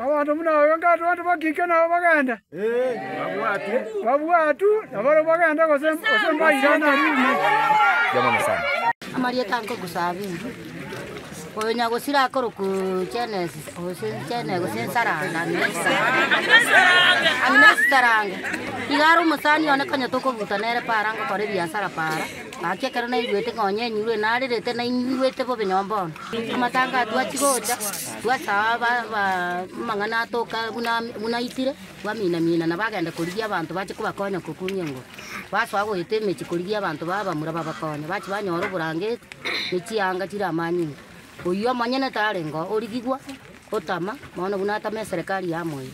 Abanto buna abwo nkato abanto bakike nabo bagende? Babwatwe, nabarabwo bagende gose gose mbairane aria. Amarieta nkogusa abinto. Oyo nyagosira akorokwa Genesis gose Gene gose Nsaranga Agnes Agnes Sarange. Iga are omosani one konya tokobuta nere para ngokora ebiasara para, gaki ekero naigwete nonye enyurwe narerete naigwete bobe nonye bono. Amatanga twachia gocha, twasaa ba ba amang'ana atoka buna buna aitire. Bamina-mina na bagenda korigia abanto bache kobakonya kokunya engoro. Basoa goeta emechie korigia abanto b'abamura babakonye, bachia banyora oborangeti ne chianga chire amanyinga. Oyio omonyene tarenge oo, origigwa, otama, bono buna atama eserekari yamoira.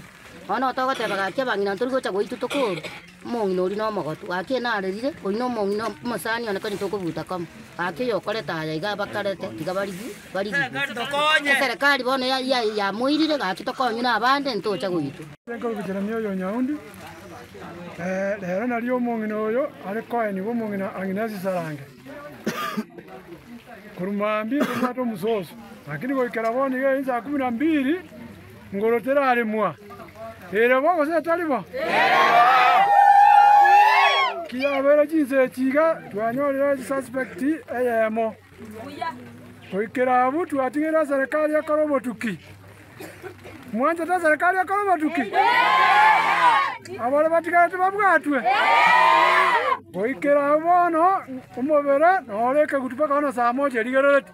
Bono togoteba gaki abang'ina ntori gocha goitwa tokorwa, omong'ina oria na omogotu, gaki enarerire, oyio na omong'ina omosani one konya tokobuta komo, gaki oyokorete aya iga abakarete tiga barigwe. Barigigwe. Eserekari bono yamoirire, gaki tokonywe nabande ntocha goitwa. Nkoruka Jeremia oyo Nyaundi, rero nario omong'ina oyo are koenigwa omong'ina Agnes Sarange. Korwa mambia ntobwate omososo, lakini goikera bono iga saa kumi na mbili ngoro teraremwa. Ere bo gose etari bo? Kiabeire chinsa echi iga twanyorire suspect eyemo. Goikera abwo twatigeire eserekari ekore obotuki. Mwanchete eserekari ekore obotuki? Abaria batigarete babwatwe? Goikera abwo bono omobere noro ekegutu mpaka bono saa moja erigerereti.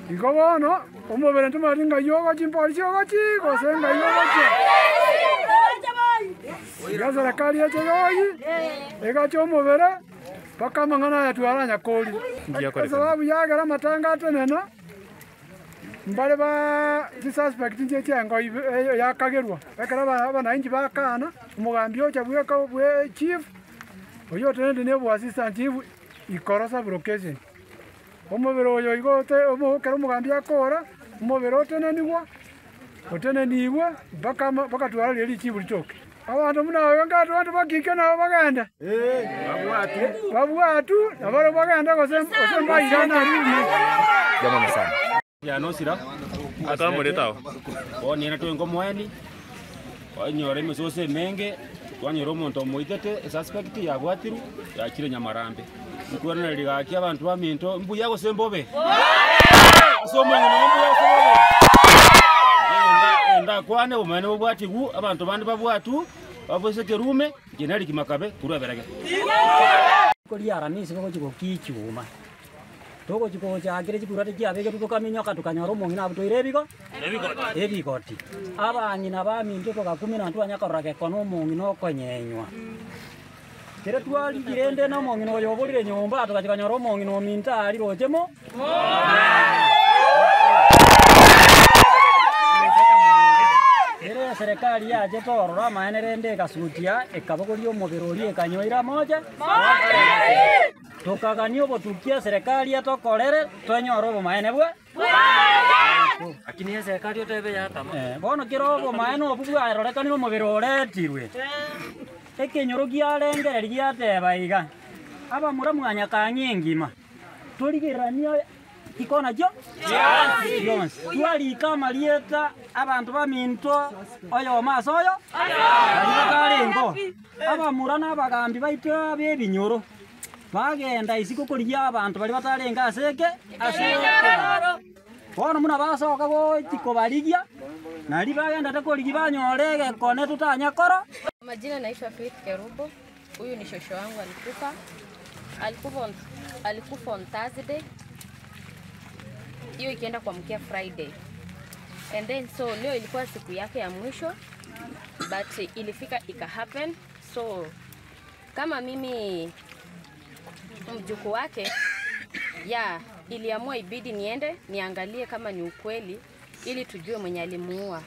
Igo bono omobere ntomanyeti ng'ai ogochia mpolisi ogochia gose ng'ai ogochia. Iga eserekari eche yoyi egache omobere. Mpaka amang'ana aya twaranyakorire. Esababu yagera amatanga atenena, mbare ba chisuspect nchie chiengo yakagerwa, ekero abanainchi bakana, omogambi ocha bweka bwe chief, oyio otenenete na obo assistant chief ikoro sub location. Omobere oyo igo ote ekero omogambi akora, omobere otenenigwa, otenenigwe mpaka mpaka twararia richibu ritoke. Abanto buna abwo nkato abanto bakike nabo bagende? Babwatwe, nabarabwo bagende gose gose mbairane aria. Yanosira Akamoreta ao. Bono nere twenka omoeni, twanyora emesoso emenge, twanyora omonto omoitete esuspect yabwatirwe, yachire nyamarambe. Nkwenereria gaki abanto baminto, mbuya gose mbobe? Ase omong'ina oo mbuya gose bobe? Inche ndakwane obomaene bobwatigwe, abanto bande babwatwe, babwese ekerume, inche nariki makabe korwa eberege. Rituko ria Aramisi bogochia gokia echuma. Togochia gochakera chikura tichiabegetwe tokaminyoka tokanyora omong'ina abutoire ebigo ebigoti. Abang'ina baminto togakumia na ntwanya korora geko na omong'ina okonyenywa. Kere twarigire ende na omong'ina oyo oborire nyomba togachia konyora omong'ina ominto aria roche mo Ere eserekari yachete ororo amaene rende egasutia ekabogoria omobere oria ekanyoira moche. Tokagania obotukia eserekari etokorere twenyore obomaene bwe Bono kera obomaene obwo bwarorekanire omobere oretirwe, ekenyoro kiarengereria giateba iga, abamura mwanyakang'ia engima, torigereranie chikona chio chionsi, twarika amarieta abanto baminto oyomo ase oyo, baria batarengeo. Abamura na abagambi baito ab'ebinyoro bagenda isiko korigia abanto baria batarenge ase eke ase ekegoro. Bono buna basoka gochia kobarigia, nario bagendete korigia banyore egekone totanya koro. Majina naitwa Faith Kerubo, huyu ni shosho wangu alikufa. Alikufa on, alikufa on Thursday. Hiyo ikienda kuamkia Friday. And then so leo ilikuwa siku yake ya mwisho but ilifika ika happen so kama mimi mjukuu wake ya iliamua ibidi niende niangalie kama ni ukweli ili tujue mwenye alimuua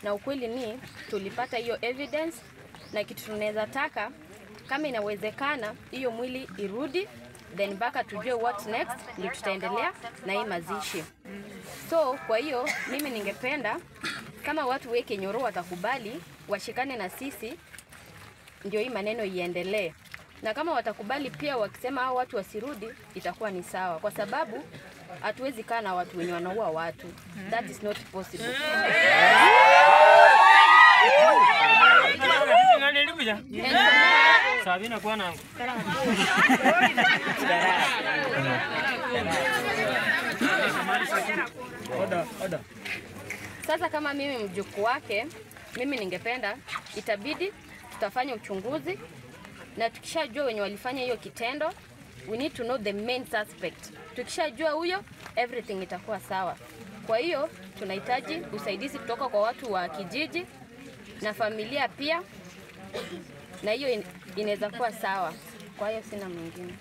na ukweli ni tulipata hiyo evidence na kitu tunaweza taka kama inawezekana hiyo mwili irudi then mpaka tujue what next ndio tutaendelea na hii mazishi so kwa hiyo mimi ningependa kama watu weke Nyoro watakubali washikane na sisi ndio hii maneno iendelee, na kama watakubali pia wakisema hao watu wasirudi, itakuwa ni sawa, kwa sababu hatuwezi kaa na watu wenye wanaua watu. That is not possible. Sabina kwanangu. Sasa kama mimi mjukuu wake, mimi ningependa itabidi tutafanya uchunguzi na tukishajua wenye walifanya hiyo kitendo, we need to know the main suspect. Tukishajua huyo, everything itakuwa sawa. Kwa hiyo tunahitaji usaidizi kutoka kwa watu wa kijiji na familia pia, na hiyo inaweza kuwa sawa. Kwa hiyo sina mwingine.